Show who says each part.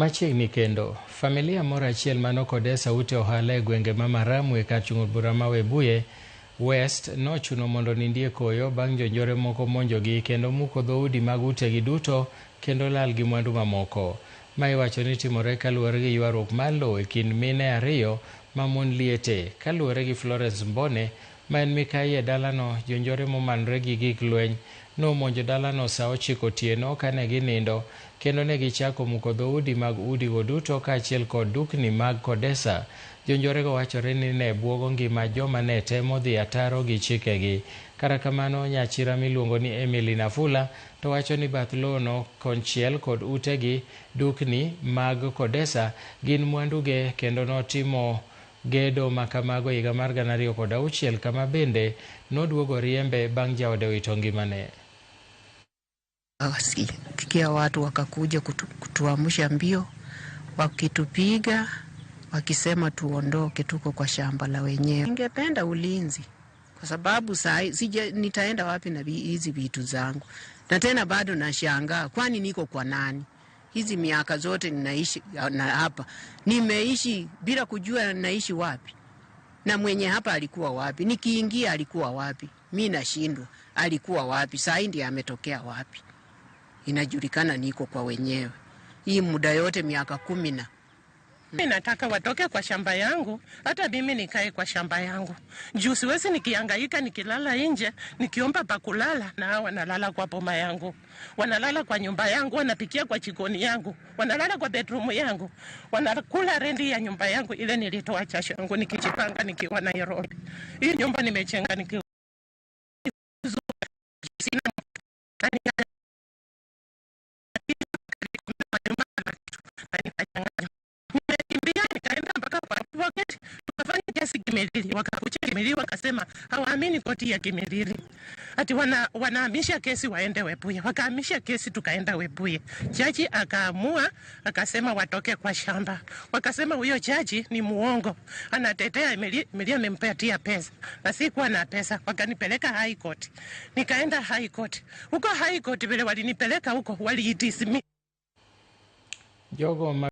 Speaker 1: Machiegni kendo, familia moro achiel mano kodesa ute ohala e gwenge ma Maramu e kar chung' od bura ma Webuye West nochuno mondo nindie koyo bang' jonjore moko monjogi kendo muko dhoudi mag utegi duto kendo lal gi mwandu mamoko. Ma iwacho ni timore kaluwore gi ywaruok mar lowo e kind mine ariyo ma mon liete. Kaluwore gi Florence Mbone ma en mikayi e dalano, jonjore momanore gi gik lweny nomonjo dalano saa 9 otieno kane ginindo kendo ne gichako muko dhoudi mag udigo duto kaachiel kod dukni mag Kodesa. Jonjorego wachore ni ne buogo ngima joma ne temo dhi ataro gi chikegi. Kata kamano, nyachira miluongo ni Emily Nafula to wacho ni bath lowono konchiel kod utegi dukni mag Kodesa gin mwanduge kendo notimo gedo makamago higa mar 2006 kama bende noduogo riembe bang' jaode wito ngimane.
Speaker 2: Wasikia watu wakakuja kutuamsha mbio, wakitupiga wakisema tuondoke, tuko kwa shamba la wenyewe. Ningependa ulinzi kwa sababu saa sije nitaenda wapi na hizi vitu zangu, na tena bado nashangaa, kwani niko kwa nani? Hizi miaka zote ninaishi na hapa, nimeishi bila kujua naishi wapi na mwenye hapa alikuwa wapi, nikiingia alikuwa wapi, mi nashindwa alikuwa wapi, saa hii ndiye ametokea wapi. Inajulikana niko kwa wenyewe hii muda yote miaka 10 na
Speaker 3: mimi nataka watoke kwa shamba yangu, hata mimi nikae kwa shamba yangu. Juu siwezi nikihangaika nikilala nje, nikiomba pa kulala na hao wanalala kwa boma yangu. Wanalala kwa nyumba yangu, wanapikia kwa jikoni yangu, wanalala kwa bedroom yangu, wanakula rendi ya nyumba yangu ile nilitoa jasho yangu nikijipanga nikiwa Nairobi. Hii nyumba nimechenga nikiwa sina nimekimbia nikaenda mpaka kwa advocate, tukafanya kesi Kimilili, wakakuja Kimilili wakasema hawaamini koti ya Kimilili, ati wanahamisha kesi waende Webuye. Wakahamisha kesi tukaenda Webuye. Jaji akaamua akasema watoke kwa shamba. Wakasema huyo jaji ni muongo, anatetea Emilia amempatia pesa na sikuwa na pesa. Wakanipeleka High Court, nikaenda High Court. Huko High Court vile walinipeleka huko waliidismiss
Speaker 1: Jogo ma